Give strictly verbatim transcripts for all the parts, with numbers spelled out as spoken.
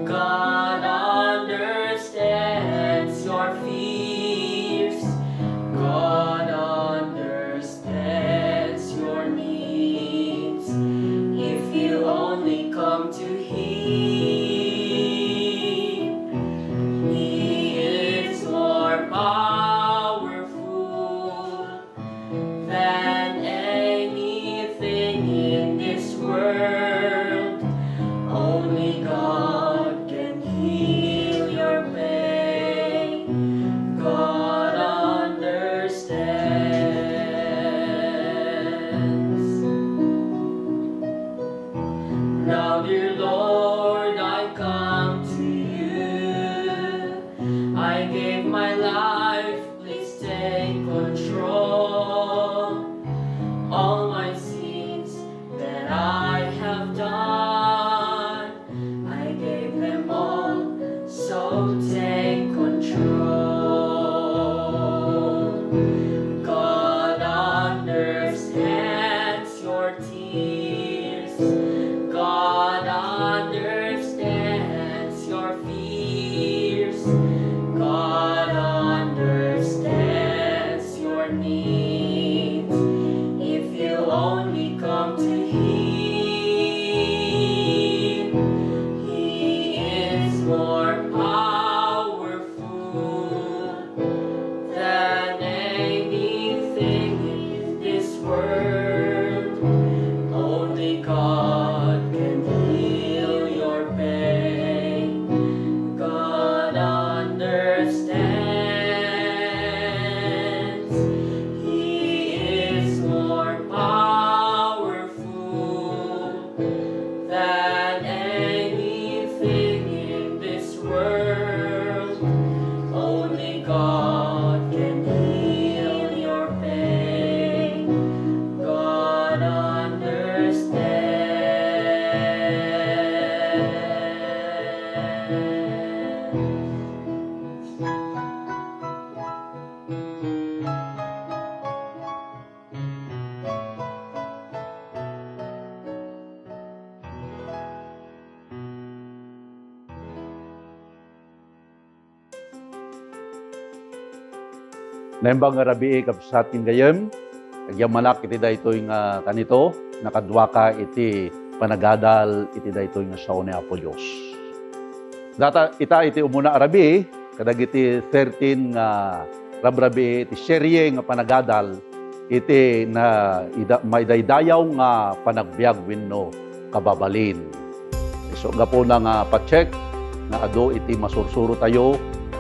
God understands your fears. God understands your needs. If you only come to Him, He is more powerful than anything in this world. Only God can heal your pain. God understands. Now, dear Lord, I come to you. I give my life, please take control. All my sins that I have done, I gave them all, so take control. God understands your tears. God understands your fears. God understands your needs. If you only come to Him, He is more powerful than anything in this world. Only God can heal your pain. God understands. He is more powerful than anything in this world. Only God can heal your pain. God understands. Naimbag nga rabii, kabsat ken gayyem, agyamanak iti daytoy nga kanito, nakaduaka iti panagadal iti daytoy nga sao ni Apo Dios. Data, ita iti umuna a rabii, kadagiti thirteen nga rabrabii iti serye nga panagadal iti na, ida-, maidaydayaw nga panagbiag wenno kababalin. Isu gapuna nga pa-check nga adu iti masursurotayo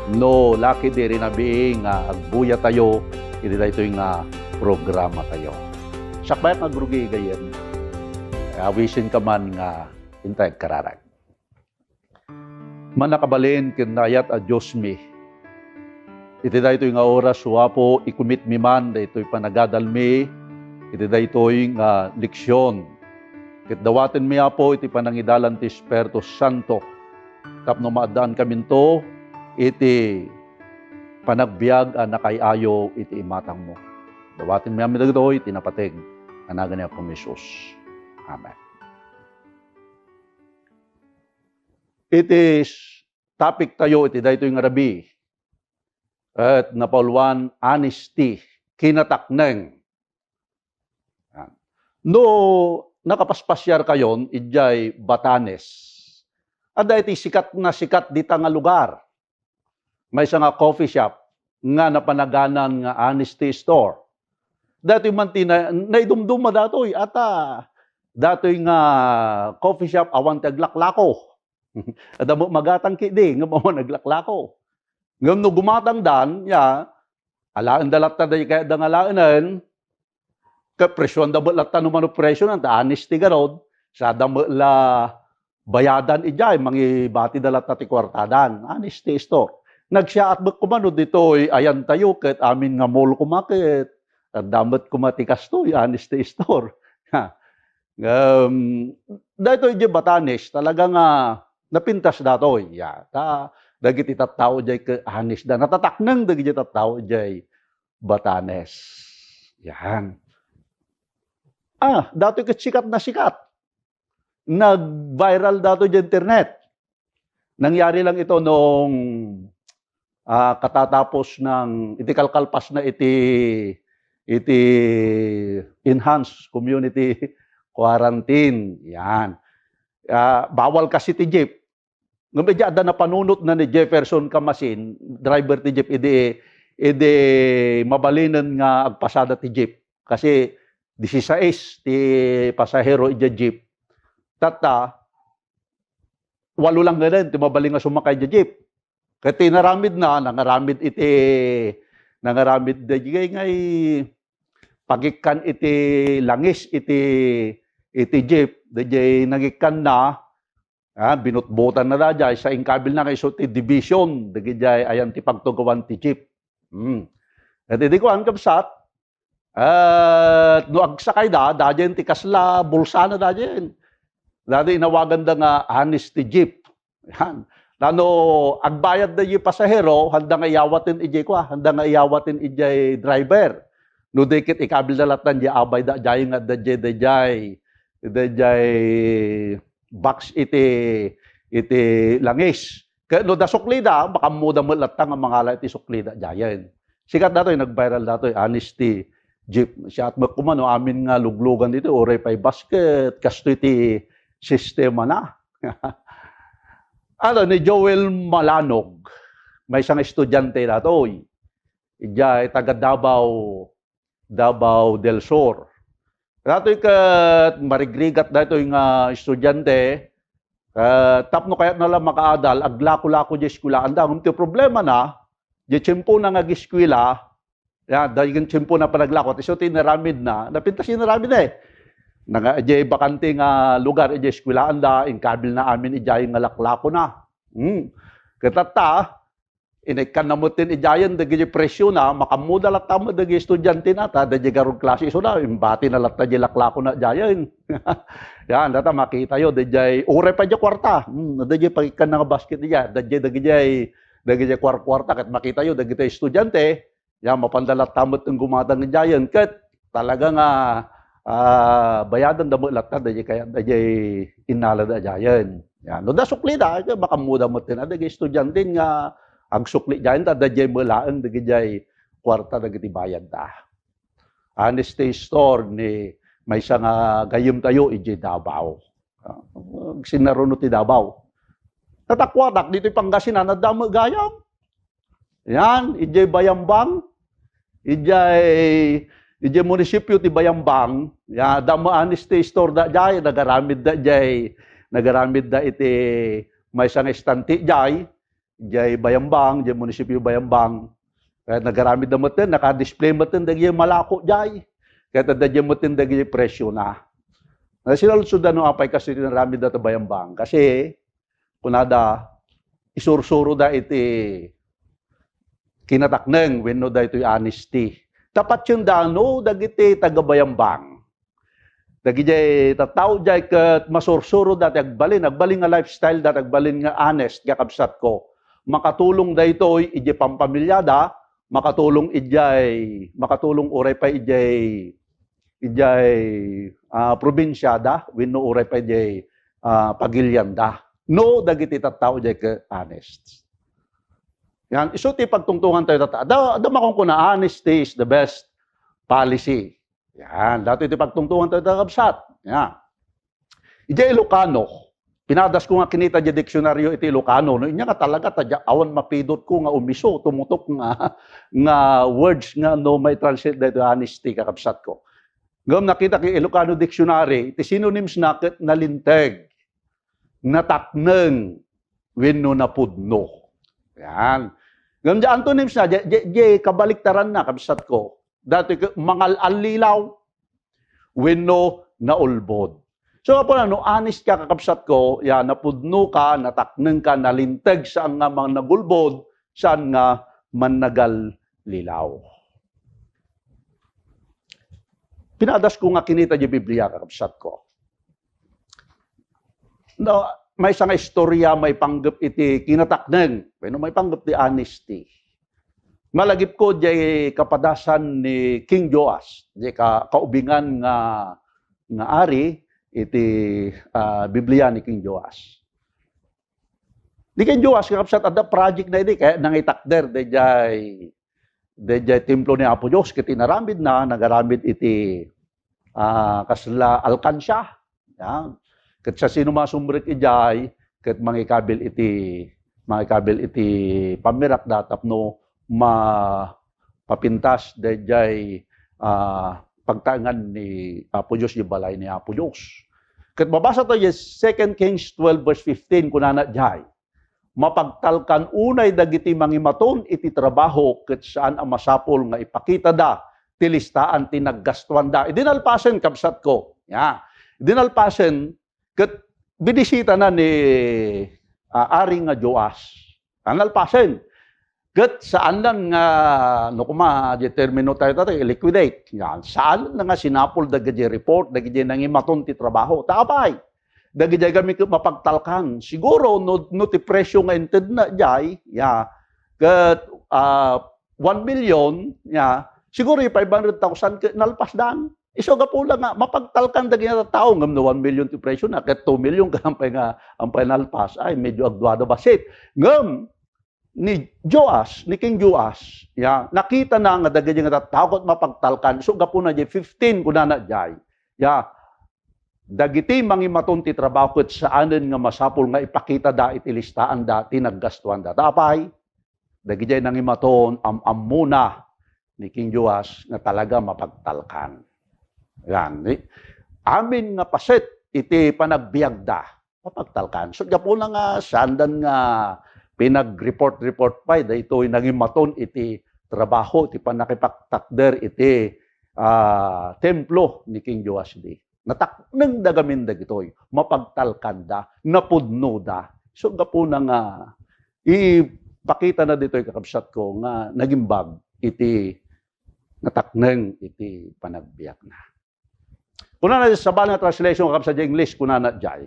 no lakidi rinabii nga agbuyatayo iti daytoy nga programatayo. Sakbayat nga agrugi gayyem, awisenka man nga intay agkararag. Mannakabalin ken naayat a Diosmi, iti daytoy nga oras, O Apo, ikummitmi man daytoy panagadalmi iti daytoy nga leksion. Ket dawatenmi, Apo, iti panangidalan ti Espiritu Santo tapno maaddaankaminto iti panagbiag a nakaay-ayo iti imatangmo. Dawatenmi amin dagitoy iti napateg a nagan ni Apo Jesus. Amen. Iti s-, topic tayo iti daytoy nga rabii, ket napauluan, honesty, kinatakneng. Yan. No nakapaspasiarkayon idiay Batanes, adda iti sikat nga sikat dita nga lugar. Maysa nga coffee shop nga napanaganan nga Honesty Store. Daytoy man ti na-, naidumduma datoy, ata, datoy nga coffee shop awan ti aglaklako. Adda met magatang ketdi ngem awan aglaklako. Ngem no gumatangdan, ya, alaenda latta daydi kayatda nga alaenen, ket presioanda met latta no mano presionan, ta Honesty garud, sada met la bayadan idiay, mangibatida latta ti kuartadan. Honesty Store. Nagsiaat met koma no ditoy ayantayo ket amin nga mall koma ket adda met koma ti kastoy, Honesty Store. Ha. Ngem, daytoy idiay Batanes, talaga nga napintas datoy. Ya, ta, dagiti tattao idiay ket honest da. Natatakneng dagiti tattao idiay Batanes. Yan. Ah, datoy ket sikat na sikat. Nag-viral datoy idiay internet. Nangyari lang ito nung, ah, katatapos ng, iti kalkalpas na iti, iti enhanced community quarantine. Yan. Ah, bawal kasi ti jeep. Ngem idiay adda napanunotna ni Jefferson Camasin, driver ti jeep, idi, idi mabalinen nga agpasada ti jeep. Kasi disisais ti pasahero idiay jeep. Tatta, walo lang ngaden ti mabalin nga sumakay idiay jeep. Ket ti inaramidna, nangaramid iti, nangaramid daydiay ngay pagikkan iti langis iti, iti jeep, daydiay nangikkanna, ah, binutbotanna daydiay, sa inkabilna nga isu ti division, dagijay ayan ti pagtugawan ti jeep. Hmm. Ket idi kuan, kabsat, et no agsakayda, daydiay ti kasla bulsana daydiay. Daydiay inawaganda nga honesty jeep. Yan. Nano, agbayad daydiay pasahero, handa nga iyawaten idiay kua, handa nga iyawaten idiay driver. No di ket ikabilda latta diay abay daydiay nga adda diay, daydiay, daydiay box iti, iti langis. Ket no da suklida, makaammoda met latta nga mangala iti suklida diayen. Sikat datoy, nag-viral datoy, honesty jeep. Siak met koma no amin nga luglugan ditoy, uray pay basket, kastoy ti sistemana. Ano, ni Joel Malanog, maysa nga estudiante datoy. Idiay taga Davao, Davao del Sur. Datoy ket marigrigat daytoy nga estudiante, ket tapno kayatna la makaadal, aglako-lako diay eskuelaanda. Ngem ti problemana, diay tiempona nga ageskuela, ya, daydiay tiempona panaglako, isu ti inaramidna, napintas ti inaramidna, eh. Nanga-, diay bakante nga lugar, idiay eskuelaanda, inkabilna amin idiay nga laklakona. Hmm. Ket tatta, inikkanna metten idiayen dagiti presiona, makaammoda latta met dagiti estudiantena, ta dagiti garud klase isuna, imbatina latta diay laklakona idiayen. Yan, data makitayo, dagiti, uray pay diay kuarta. Hmm, dagiti pagikkanna nga basket idiay, dagiti, dagiti, dagiti kuarkuarta, ket makitayo, dagiti estudiante, ya, mapanda latta met nga gumatang idiayen. Ket talaga nga, ah, bayadanda met latta, dagiti kaya, dagiti innalada idiayen. Ya, no da suklida, ket makaammoda metten, ah, dagiti estudianten nga agsukli idiayen, ta dagiti met laeng, dagiti kuarta, dagiti bayadda. Honesty store ni maysa nga gayyemtayo idiay Davao. Ah, sinaruno ti Davao. Tatakuatak ditoy Pangasinan, adda met gayam. Yan, idiay Bayambang, idiay, idiay munisipyo ti Bayambang, ya, adda met honesty store daydiay, nagaramidda idiay, nagaramidda iti maysa nga estante idiay, idiay Bayambang, idiay munisipyo Bayambang. Ket nagaramidda metten, naka-display metten dagiti malako idiay. Ket adda idiay metten dagiti presiona. Nasinaludsoda no apay kastoy ti inaramidda ta Bayambang. Kasi, kunada, isursuroda iti kinatakneng wenno daytoy honesty. Ta patienda no dagiti taga-Bayambang, dagiti tattao idiay ket masursuroda ti agbalin, agbalin nga lifestyle da, agbalin nga honest, kakabsatko. Makatulong daytoy idiay pampamilyada, makatulong idiay, makatulong uray pay idiay, idiay, ah, probinsiada, wenno uray pay idiay, ah, pagilianda. No dagiti tattao idiay ket honest. Yan, isu ti pagtungtongan tayo, tata. Adda, adda makunkuna, "Honesty is the best policy." Yan, daytoy ti pagtungtongan tayo, kakabsat. Yan. Idiay Ilocano, pinadasko nga kinita idiay diksionaryo iti Ilocano, no, inya nga talaga, ta dia awan mapidotko nga umiso, tumutok nga, nga words nga no mai-translate daytoy honesty, kakabsatko. Ngem nakitak iti Ilocano Dictionary, iti synonyms na ket nalinteg, natakneng, wenno napudno. Yan. Ngem diay antonyms na, diay, diay, diay kabaliktaranna, kabsatko. Daytoy ket mangal-allilaw wenno naulbod. So, apay no honest ka, kakabsatko, ya, napudno ka, natakneng ka, nalinteg, saan nga mannagulbod, saan nga mannagallilaw. Pinadasko nga kinita idiay Biblia, kakabsatko. No, maysa nga istorya maipanggep iti kinatakneng, wenno maipanggep ti honesty. Malagipko diay kapadasan ni King Joas, diay ka-, kaubingan nga, nga ari iti, ah, Biblia ni King Joas. Ni King Joas, kakabsat, adda project na idi, kaya nangitakder, dayjay, dayjay templo ni Apo Dios, ket inaramidna, nagaramid iti, ah, kasla alkansya. Ya. Ket sa sino masumrek idiay, ket mangikabil iti, mangikabil iti pammirakda tapno mapapintas dayjay, ah, pagtaengan ni Apo Dios, di balay ni Apo Dios. Ket mabasa tayo, Second Kings twelve verse fifteen, kunana diay, "Mapagtalkan unay dagiti mangimaton iti trabaho ket saan a masapul nga ipakitada ti listaan ti naggastuanda." Idi nalpasen, kabsatko. Ya. Idi nalpasen, ket binisitana ni, ah, Ari nga Joas. Nalpasen. Ket saan lang nga, no kuma, di termino tayo, tayo, liquidate. Yan. Saan lang nga sinapul dagiti report, dagiti nangimaton ti trabaho. Ta apay, dagiti kami ket mapagtalkan. Siguro, no, no ti presyo nga intedna, jay, ya, ket, ah, one million, ya, siguro, five hundred thousand ket nalpasdan. Isu gapuna nga, mapagtalkan dagiti tao, ngem no one million ti presyo na, ket two million ka, ampay nga, ampay nalpas, ay, medyo agduada bassit. Ngem, ni Joas, ni King Joas, ya, nakita na nga dagiti nga tattao ket mapagtalkan. So, gapuna diay fifteen, kunana diay, ya, dagiti mangimaton ti trabaho ket saanen nga masapul nga ipakitada iti listaanda ti naggastuanda. Ta apay, dagiti nangimaton, am-ammona ni King Joas nga talaga mapagtalkan. Yan, ni, amin nga paset iti panagbiagda, mapagtalkan. So, gapuna nga, saandan nga pinag-report-report pay, daytoy nangimaton iti trabaho, iti pannakipagtakder iti, ah, templo ni King Joas di. Nataknengda gamin dagitoy, mapagtalkanda, napudnoda. So, gapuna nga, ipakita na ditoy, kakabsatko, nga nagimbag iti natakneng iti panagbiagna. Kunana, sabali nga translation, kakabsat, diay English, kunana diay.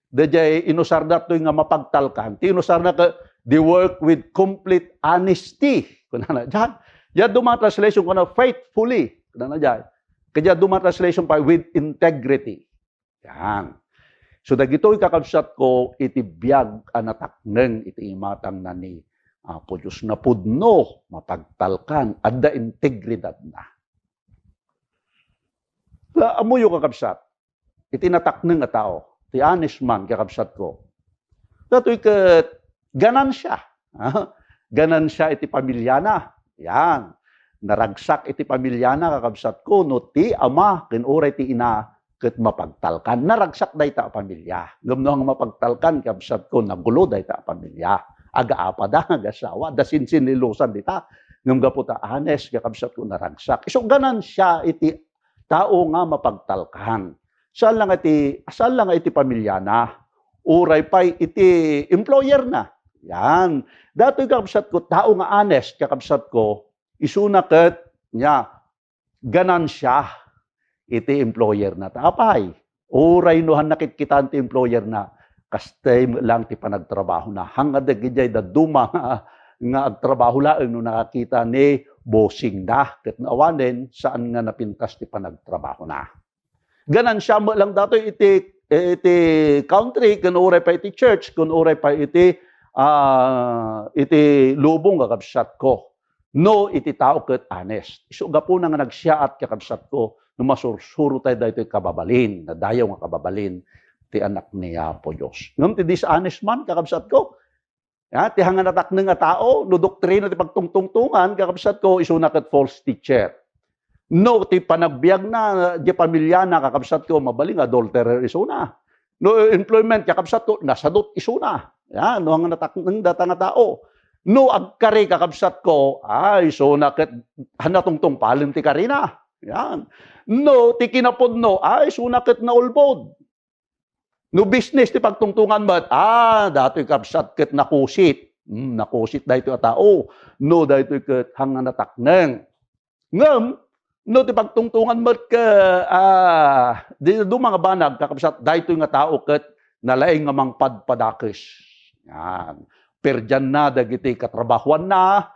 Daydiay inusarna daytoy nga mapagtalkan. Ti inusarna ket, "They work with complete honesty." Kunana diay. Diay duma nga translation, kunana, "Faithfully." Kunana diay. Ket diay duma nga translation pay, "With integrity." Yan. So, dagitoy, kakabsatko, iti biag a natakneng iti imatangna ni Apo Dios. Napudno, mapagtalkan, adda integridadna. Ammoyo, kakabsat, iti natakneng a tao, ti honest man, kakabsatko, daytoy ket ganansia. Ha? Ganansia iti pamiliana. Yan. Naragsak iti pamiliana, kakabsatko, no ti ama ken uray ti ina ket mapagtalkan. Naragsak dayta a pamilia. Ngem no ania nga mapagtalkan, kabsatko, nagulo dayta a pamilia. Agaapada, agasawada, sinsinnilusan dita. Ngem gapu ta honest, kakabsatko, naragsak. Isu ganansia iti tao nga mapagtalkan. Saan la nga iti, saan la nga iti pamiliana, uray pay iti employerna. Yan. Daytoy, kakabsatko, tao nga honest, kakabsatko, isuna ket, nya, ganansia iti employerna. Ta apay, uray no han nakitkitan ti employerna, kastay met lang ti panagtrabahona. Hangga dagidiay dadduma nga, nga agtrabaho laeng no nakakita ni bossingna, ket no awanen, saan nga napintas ti panagtrabahona. Ganansia met lang daytoy iti, iti country, ken uray pay iti church, ken uray pay iti, ah, iti lubong, kakabsatko. No iti tao ket honest. Isu gapuna nga nagsiaat, kakabsatko, no masursuro tayo daytoy kababalin, nadayaw nga kababalin ti anak ni Apo Dios. Ngem ti dishonest man, kakabsatko, ya, ti hangan a takneng a tao, no doktrina ti pagtungtungtongan, kakabsatko, isuna ket false teacher. No ti panagbiagna, di pamiliana, kakabsatko, mabalin nga adulterer isuna. No employment, kakabsatko, nasadut isuna. Ya, no hangan a takneng dayta nga tao. No agkari, kakabsatko, ay, isuna ket han natungtungpalen ti karina. Yan. No ti kinapudno, ay, isuna ket naulbod. No business ti pagtungtongan met, ah, daytoy, kabsat, ket nakusit. Hmm, nakusit daytoy a tao. No daytoy ket hangan a takneng. Ngem, no ti pagtungtongan met ket, ah, di duma nga banag, kakabsat, daytoy nga tao ket nalaing nga mangpadpadakes. Yan. Perdianna dagiti katrabahoanna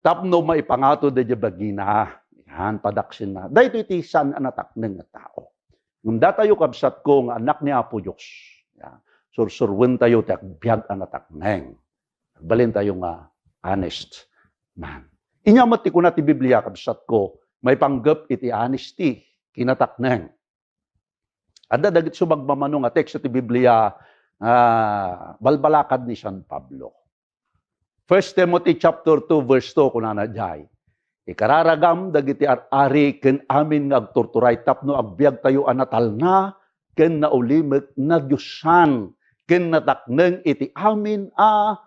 tapno maipangato daydiay bagina. Yan, padaksenna. Daytoy ti saan a natakneng nga tao. Ngem datayo, kabsatko, nga anak ni Apo Dios, ya, sursuruentayo ti agbiag a natakneng. Agbalintayo nga honest man. Inya met ti kuna ti Biblia, kabsatko, maipanggep iti honesty, kinatakneng. Adda dagiti sumagmamano nga teksto ti Biblia, ah, balbalakad ni San Pablo. First Timothy chapter two, verse two, kunana diay, "Ikararagam dagiti ar-ari ken amin nga agturturay tapno agbiagtayo a natalna ken naulimek, nadiosan, ken natakneng iti amin a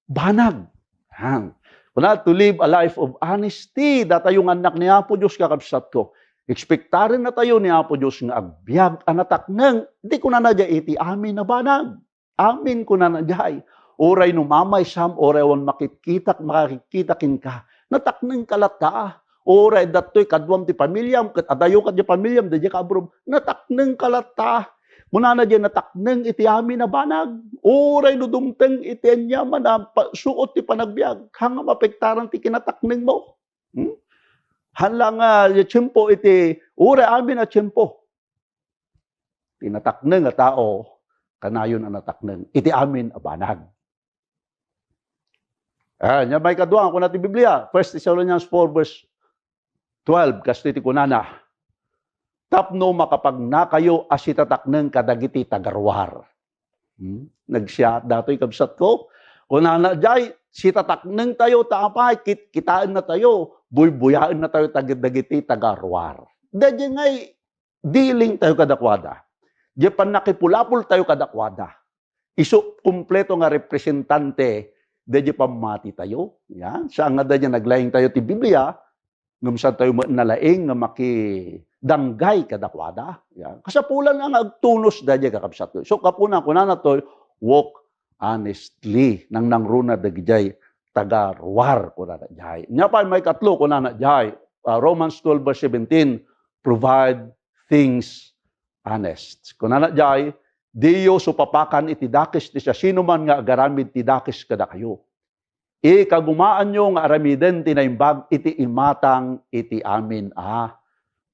banag." Yan. Kuna, to live a life of honesty. Datayo nga annak ni Apo Dios, kakabsatko, ekspektarennatayo ni Apo Dios nga agbiag a natakneng. Di kunana diay iti amin a banag. Amin kunana diay. Uray no mamaysam, uray awan makitkitak, makakitkitak kenka, nataknengka latta. Uray datoy kaduam ti pamiliam, ket adayo kadi pamiliam, daydiay ka abroad, nataknengka latta. Kunana diay, natakneng iti amin a banag. Uray no dumteng iti aniaman a pa-, suot ti panagbiag, haan nga mapektaran ti kinataknengmo. Hmm? Haan la nga, ah, tiempo iti, uray amin a tiempo. Ti natakneng a tao, kanayon a natakneng iti amin a banag. Ah, nia maikadua, kuna ti Biblia, First Thessalonians four verse twelve, kastoy ti kunana, "Tapno makapagnakayo a sitatakneng kadagiti tagaruar." Hmm? Nagsiaat datoy, kabsatko. Kunana diay, sitataknengtayo ta apay, kit-, kitaennatayo, buybuyaennatayo tag-, dagiti tagaruar. Daydiay ngay, dealing tayo kadakuada. Diay pannakipulapol tayo kadakuada. Isu kumpleto nga representante daydiay pammati tayo. Yan. Saan nga daydiay naglaing tayo ti Biblia, ngem saan tayo met nalaing nga makidanggay kadakuada. Yan. Kasapulan nga agtunos daydiay, kakabsat ko. So, kapuna, kunana toy, "Walk honestly." Nangnangruna dagijay tagaruar, kunana jay. Nia pay, maikatlo, kunana jay, ah, Romans twelve verse seventeen, "Provide things honest." Kunana jay, "Diyo supapakan iti dakes ti siasinoman nga agaramid ti dakes kadakayo. Ikagumaanyo nga aramiden ti naimbag iti imatang iti amin a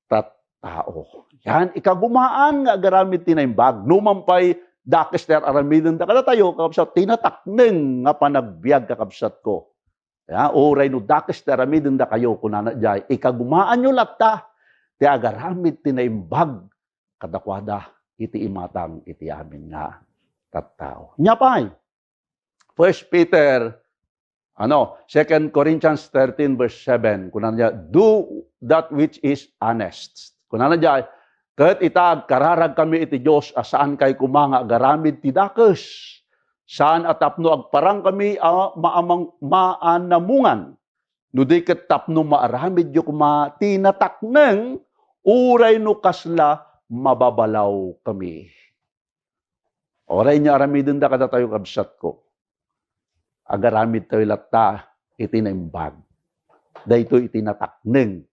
tattao." Yan, ikagumaan nga agaramid ti naimbag. Numan pay dakes ti ar-aramidenda kadatayo, kakabsat, ti natakneng nga panagbiag, kakabsatko. Ya, uray no dakes ti aramidendakayo, kunana jay, ikagumaanyo latta ti agaramid ti naimbag kadakuada iti imatang iti amin nga tattao. Nia pay, First Peter, ano, Second Corinthians thirteen verse seven, kunana jay, "Do that which is honest." Kunana jay, "Ket ita, agkararagkami iti Dios a saankay koma nga agaramid ti dakes. Saan a tapno agparangkami a maamang-, maanamungan, no di ket tapno maaramidyo koma ti natakneng, uray no kasla mababalawkami." Uray nia aramidenda kadatayo, kabsatko, agaramidtayo latta iti naimbag. Daytoy iti natakneng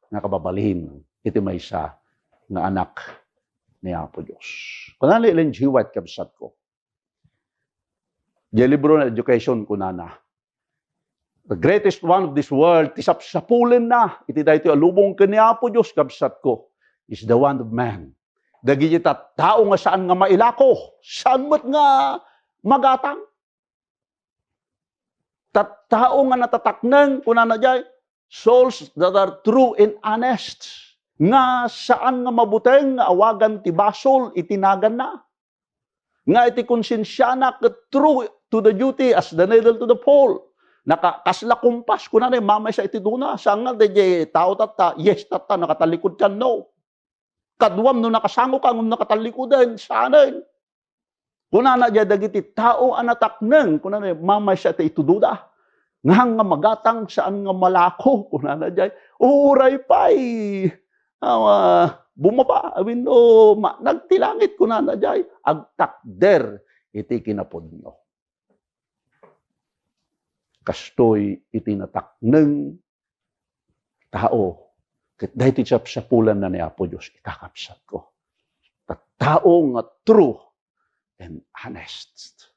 nga kababalin iti maysa nga anak ni Apo Dios. Kunana ni Ellen G. White, kabsatko, diay libro na Education, kunana, "The greatest one of this world, ti sapsapulenna iti daytoy a lubong ken ni Apo Dios, kabsatko, is the want of man." Dagiti tattao nga saan nga mailako, saan met nga magatang. Tattao nga natatakneng, kunana jay, souls that are true and honest, nga saan nga mabuteng nga awagan ti basol iti naganna. Nga iti konsensiana ket true to the duty as the needle to the pole. Naka-, kasla kumpas, kunana, mamaysa iti duna. Saan nga, dayjay tao tatta, yes tatta, nakatallikudkan, no. Kaduam no nakasangoka ngem nakatallikudan, saanen. Kunana jay dagiti tao a natakneng, kunana, mamaysa iti itudoda. Ngem nga magatang, saan nga malako, kunana jay. Uray pay, awa, bumaba, wenno ma-, nagtilangit, kunana jay. Agtakder iti kinapudno. Kastoy iti natakneng tao, ket daytoy sapsapulanna ni Apo Dios, ita, kabsatko. Tattao nga true and honest.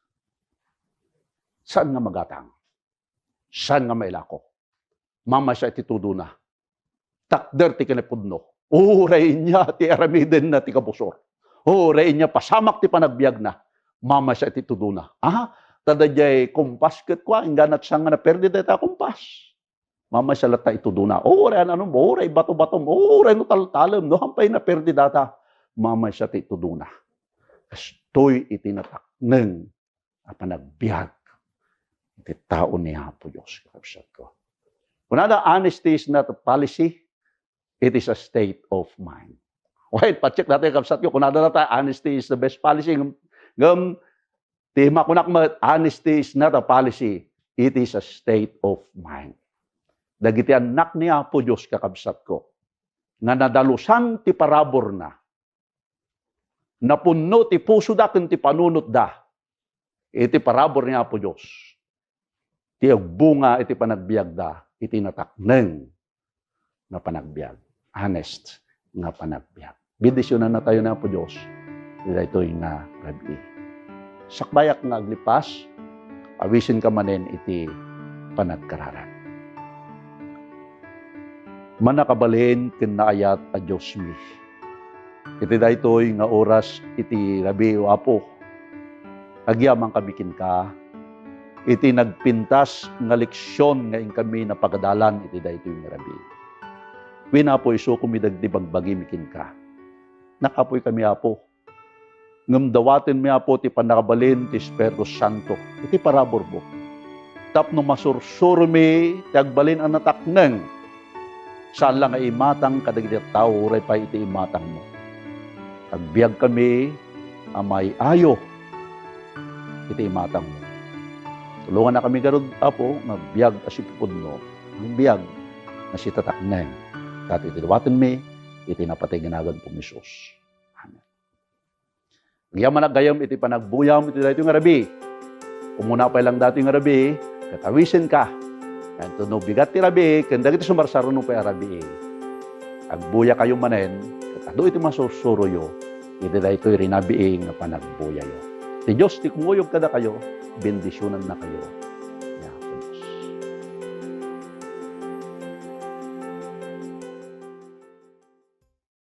Saan nga magatang? Saan nga mailako? Mamaysa iti tudona. Takder ti kinapudno. Uray inya ti aramidenna ti kabusor. Uray inya pasamak ti panagbiagna. mamaysa iti tudona. Aha, ta daydiay kompas ket kua, inggana ti saan nga naperdi dayta a kompas. Mamaysa latta itudona. Uray an-anom, uray bato-batom, uray no taltalem, no hampay naperdi data. Mamaysa ti itudona. Kastoy iti natakneng a panagbiag iti tao ni Apo Dios, kakabsatko. Kunada, honesty is not a policy, it is a state of mind. Wait, pacheck natin, kabsatko. Kunada na tayo, honesty is the best policy. Ngem, ngem, ti makunak met, honesty is not a policy, it is a state of mind. Dagiti annak ni Apo Dios, kakabsatko, nga nadalusan ti paraburna, napunno ti pusoda ken ti panunotda iti parabur ni Apo Dios, ti agbunga iti panagbiagda iti natakneng nga panagbiag, honest nga panagbiag. Bendisyonannatayo ni Apo Dios iti daytoy nga rabii. Sakbayak nga aglipas, awisenka manen iti panagkararag. Mannakabalin ken naayat a Diosmi, iti daytoy nga oras iti rabii, O Apo, agyamankami kenka iti nagpintas nga leksion nga inkami napagadalan iti daytoy nga rabii. Wen, Apo, isukomi dagiti bagbagimi kenka. Nakapuy kami, Apo. Ngem dawatenmi, Apo, ti pannakabalin ti Espiritu Santo iti paraburmo tapno masursuromi ti agbalin a natakneng. Saan la nga imatang kadagiti tattao uray pay iti imatangmo. Agbiagkami a may-ayo iti imatangmo. Tulongannakami garud, Apo, nga agbiag a sipupudno, nga agbiag a sitatakneng. Ket iti dawatenmi iti napateg nga naganmi, Jesus. Amen. Agyamanak gayam iti panagbuyaam iti daytoy nga rabii. Umuna pay laeng daytoy nga rabii, ket awisenka. Ngem no bigat ti rabii, ken dagiti sumarsaruno pay a rabii, agbuyakayo manen, ket adu iti masursuroyo iti daytoy rinabii nga panagbuyayo. Ti Dios ti kumuyog kadakayo, bendisionannakayo.